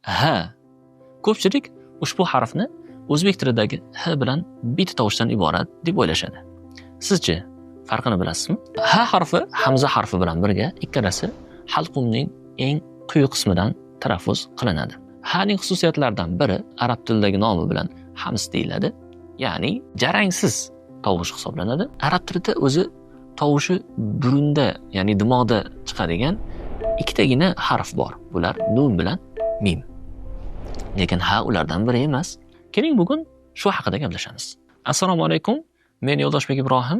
Ha. Ko'pchilik ushbu harfni o'zbek tilidagi h bilan bitta tovushdan iborat deb o'ylashadi. Sizchi farqini bilasizmi? Ha harfi hamza harfi bilan birga ikkalasi halqumning eng quyi qismidan talaffuz qilinadi. Haning xususiyatlaridan biri arab tilidagi nomi bilan hams deyiladi, ya'ni jarangsiz tovush hisoblanadi. Arab tilida o'zi tovushi burunda, ya'ni dimog'da chiqadigan ikkitagina harf bor. Bular nun bilan mim. Lekin ha ulardan biri emas. Keling, bugun shu haqida gaplashamiz. Assalomu alaykum. Men Yo'ldoshbek Ibrohim,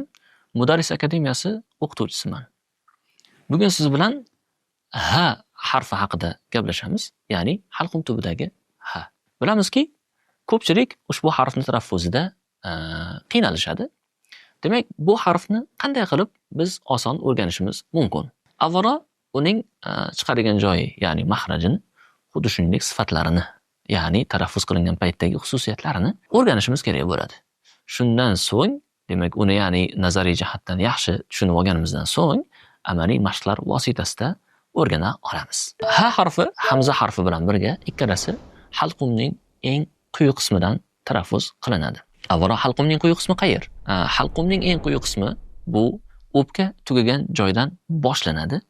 Mudarris akademiyasi o'qituvchisiman. Bugun siz bilan ha harfi haqida gaplashamiz, ya'ni halqum tubidagi ha. Bilamizki, ko'pchilik ushbu harfni talaffuzida qiynalishadi. Demak, bu harfni qanday qilib biz oson o'rganishimiz mumkin? Avvalo uning chiqadigan joyi, ya'ni mahrajini, xuddi shuningdek sifatlarini, ya'ni talaffuz qilingan paytdagi xususiyatlarini o'rganishimiz kerak bo'ladi. Shundan so'ng, demak, uni ya'ni nazariy jihatdan yaxshi tushunib olganimizdan so'ng amaliy mashqlar vositasida o'rgana olamiz. Ha harfi hamza harfi bilan birga ikkalasi halqumning eng quyi qismidan talaffuz qilinadi. Avvalo halqumning quyi qismi qayer? Halqumning eng quyi qismi bu o'pka tugagan joydan boshlanadi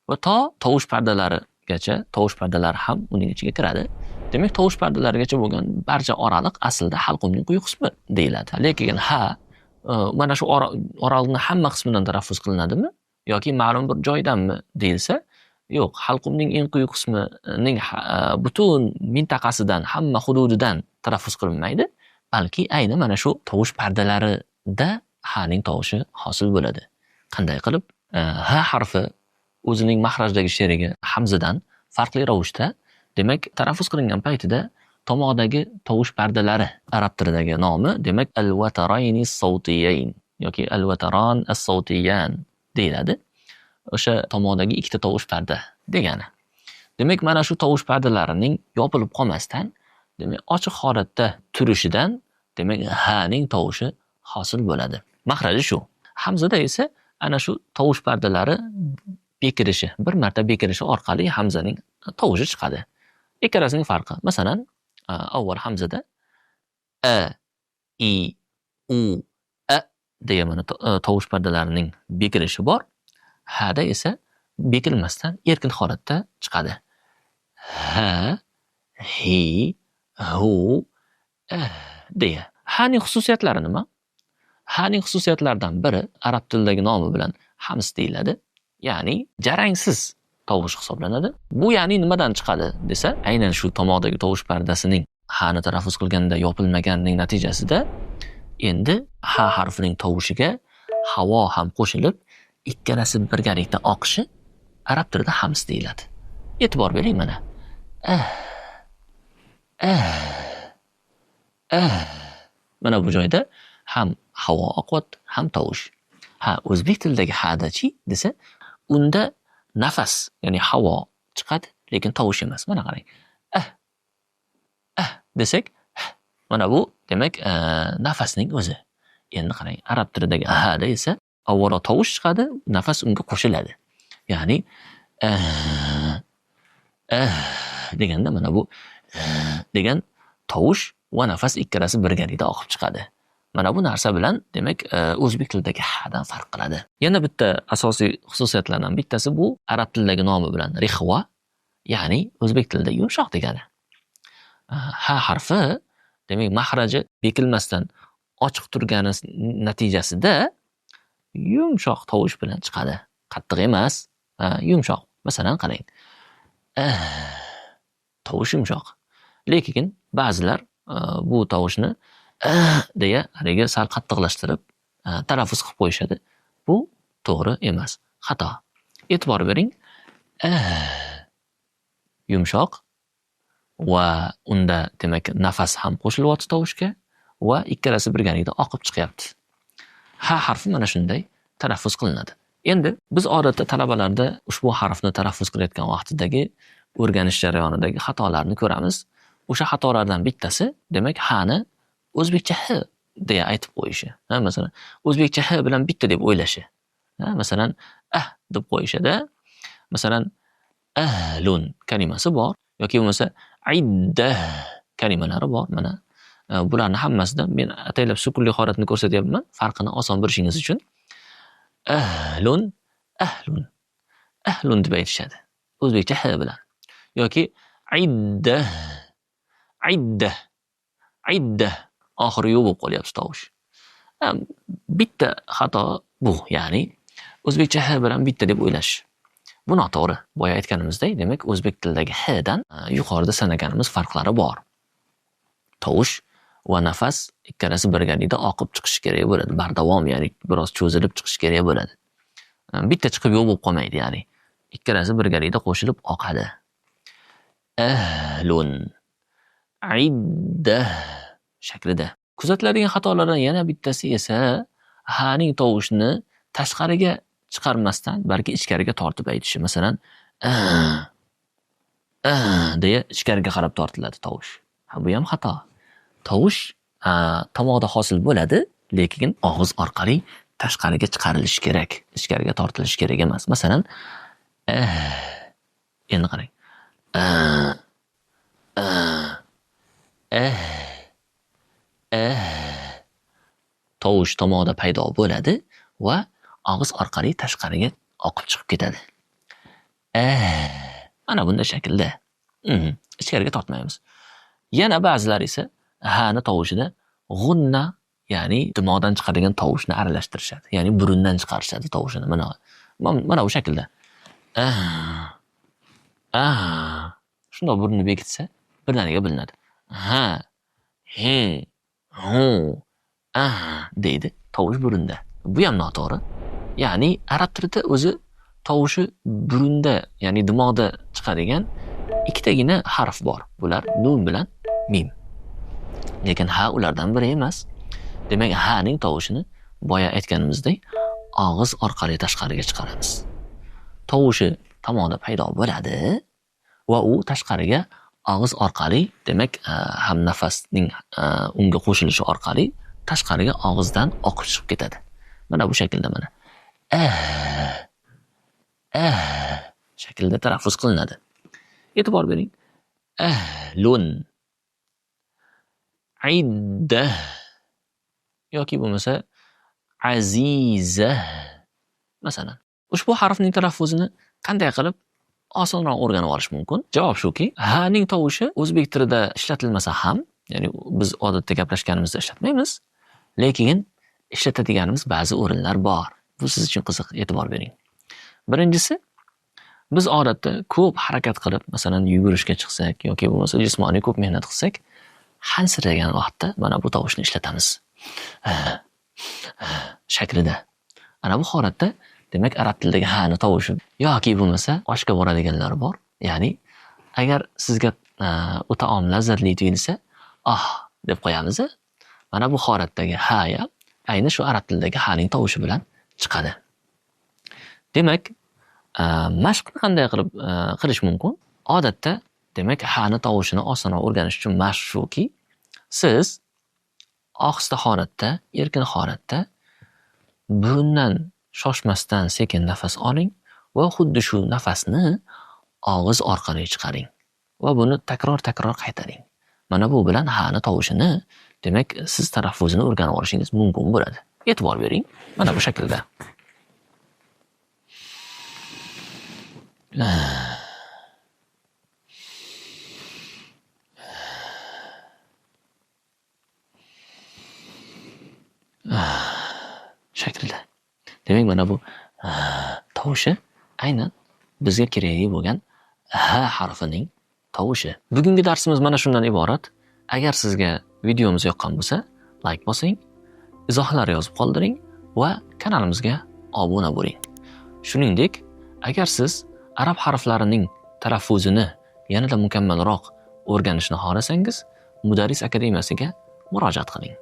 va to tovush pardalarigacha, tovush pardalari ham uning ichiga kiradi. Demak, tovush pardalarigacha bo'lgan barcha oraliq aslida halqumning quyi qismi deyiladi. Lekin ha mana shu oraliqning hamma qismidan talaffuz qilinadimi yoki ma'lum bir joydanmi deyilsa, yo'q, halqumning eng quyi qismining butun mintaqasidan, hamma hududidan talaffuz qilinmaydi, balki ayni mana shu tovush pardalarida haning tovushi hosil bo'ladi. Qanday qilib? Ha harfi o'zining mahrajdagi sherigi hamzadan farqli ravishda, demak, talaffuz qilingan paytida tomoqdagi tovush pardalari, arab tilidagi nomi, demak, al-vatarayni as-sawtiyayn yoki al-vataran as-sawtiyan deyiladi. O'sha tomoqdagi ikkita tovush parda degani. Demak, mana shu tovush pardalarining yopilib qolmasdan, demak, ochiq holatda turishidan, demak, haning tovushi hosil bo'ladi. Mahraji shu. Hamzada esa ana shu tovush pardalari bekilishi, bir marta bekilishi orqali hamzaning tovushi chiqadi. Ikkalasining farqi, masalan, avval hamzada a, i, u, a degan mana tovush pardalarining bekilishi bor. Hada esa bekilmasdan erkin holatda chiqadi. Ha, hi, hu, ah deya. Haning xususiyatlari nima? Haning xususiyatlaridan biri arab tilidagi nomi bilan hams deyiladi, ya'ni jarangsiz tovush hisoblanadi. Bu ya'ni nimadan chiqadi desa, aynan shu tomoqdagi tovush pardasining hani talaffuz qilganda yopilmaganining natijasida endi ha harfining tovushiga havo ham qo'shilib, ikkalasi birgalikda oqishi arab tilida hams deyiladi. E'tibor bering mana. Ah, ah, ah. Mana bu joyda ham havo oqyapti, ham tovush. Ha, o'zbek tilidagi hadachi desa, unda nafas, ya'ni havo chiqadi, lekin tovush emas. Mana qarang. Ah, ah desak, mana bu demak nafasning o'zi. Endi qarang, arab tilidagi hada esa avvalo tovush chiqadi, nafas unga qo'shiladi. Ya'ni ah, ah deganda mana bu degan tovush va nafas ikkalasi birgalikda oqib chiqadi. Mana bu narsa bilan demak o'zbek tilidagi hadan farq qiladi. Yana bitta asosiy xususiyatlardan bittasi bu arab tilidagi nomi bilan rixva, ya'ni o'zbek tilida yumshoq degani. Ha harfi demak mahraji bekilmasdan ochiq turgani natijasida yumshoq tovush bilan chiqadi. Qattiq emas, yumshoq. Masalan, qarang. Tovush yumshoq. Lekin ba'zilar bu tovushni deya haligi sal qattiqlashtirib talaffuz qilib qo'yishadi. Bu to'g'ri emas, xato. E'tibor bering. Yumshoq va unda demak nafas ham qo'shilyapti tovushga va ikkalasi birgalikda oqib chiqyapti. Ha harfi mana shunday talaffuz qilinadi. Endi biz odatda talabalarda ushbu harfni talaffuz qilayotgan vaqtidagi o'rganish jarayonidagi xatolarni ko'ramiz. O'sha xatolardan bittasi demak hani o'zbekcha h deya aytib qo'yishi. Ha, masalan, o'zbekcha h bilan bitta deb o'ylashi. Ha, masalan, ah deb qo'yishadi. Masalan, ahlun kalimasi bor yoki bo'lmasa idda kalimalari bor mana. Bularni hammasida men ataylab sukunli holatni ko'rsatyapman, farqini oson bilishingiz uchun. Ahlun, ahlun, ahlun deb aytishadi. O'zbekcha h bilan. Yoki idda, idda, idda oxiri yo'q bo'lib qolyapti tovush. Bitta xato bu, ya'ni o'zbekcha h bilan bitta deb o'ylash. Bu noto'g'ri. Boya aytganimizdek, demak, o'zbek tilidagi h dan yuqorida sanaganimiz farqlari bor. Tovush va nafas ikkalasi birgalikda oqib chiqishi kerak bo'ladi. Bardavom, ya'ni biroz cho'zilib chiqishi kerak bo'ladi. Bitta chiqib yo'q bo'lib qolmaydi, ya'ni ikkalasi birgalikda qo'shilib oqadi. Ahlun, idda shaklida. Kuzatiladigan xatolardan yana bittasi esa ha ning tovushini tashqariga chiqarmasdan, balki ichkariga tortib aytishi. Masalan, a, a deya ichkariga qarab tortiladi tovush. Ha, bu ham xato. Tovush tomoqda hosil bo'ladi, lekin og'iz orqali tashqariga chiqarilishi kerak, ichkariga tortilishi kerak emas. Masalan, endi qarang. A, a, a, tovush tomoqda paydo bo'ladi va og'iz orqali tashqariga oqib chiqib ketadi. Mana bunday shaklda. Ichkariga tortmaymiz. Yana ba'zilar esa ha ni tovushida g'unna, ya'ni dimoqdan chiqadigan tovushni aralashtirishadi. Ya'ni burundan chiqarishadi tovushini. Mana bu shaklda. A, a. Shundoq burunni bekitsa birdaniga bilinadi. Ha, he, hu, a deydi tovush burunda. Bu ham noto'g'ri. Ya'ni arab tilida o'zi tovushi burunda, ya'ni dimoqda chiqadigan ikkitagina harf bor. Bular nun bilan mim. Lekin ha ulardan biri emas. Demak, ha ning tovushini boya aytganimizdek og'iz orqali tashqariga chiqaramiz. Tovushi tomoqda paydo bo'ladi va u tashqariga og'iz orqali, demak, ham nafasning unga qo'shilishi orqali tashqariga og'izdan oqib chiqib ketadi. Mana bu shaklda mana. Shaklda talaffuz qilinadi. E'tibor bering. Ahlun, idda yoki bo'lmasa aziza masalan. Ushbu harfning talaffuzini qanday qilib osonroq o'rganib olish mumkin? Javob shuki, ha ning tovushi o'zbek tilida ishlatilmasa ham, ya'ni biz odatda gaplashganimizda ishlatmaymiz, lekin ishlatadiganimiz ba'zi o'rinlar bor. Bu siz uchun qiziq, e'tibor bering. Birinchisi, biz odatda ko'p harakat qilib, masalan, yugurishga chiqsak yoki bo'lmasa jismoniy ko'p mehnat qilsak, hansiragan vaqtda mana bu tovushni ishlatamiz. Shaklida. Ana bu holatda, demak, arab tilidagi ha ni tovushi yoki bo'lmasa oshga boradiganlar bor. Ya'ni agar sizga u taom lazzatli tuyulsa, ah deb qo'yamiz. Mana bu holatdagi ha ham ayni shu arab tilidagi ha ning tovushi bilan chiqadi. Demak, mashqni qanday qilib qilish mumkin? Odatda, demak, ha ni tovushini osonroq o'rganish uchun mashq shuki, siz ohista holatda, erkin holatda burundan shoshmasdan sekin nafas oling va xuddi shu nafasni og'iz orqali chiqaring va buni takror-takror qaytaring. Mana bu bilan ha ni tovushini, demak, siz talaffuzini o'rganib olishingiz mumkin bo'ladi. E'tibor bering, mana bu shaklda. Shaklda. Demak, mana bu tovushi aynan bizga kerakli bo'lgan ha harfining tovushi. Bugungi darsimiz mana shundan iborat. Agar sizga videomiz yoqqan bo'lsa, like bosing, izohlar yozib qoldiring va kanalimizga obuna bo'ling. Shuningdek, agar siz arab harflarining talaffuzini yanada mukammalroq o'rganishni xohlasangiz, Mudarris akademiyasiga murojaat qiling.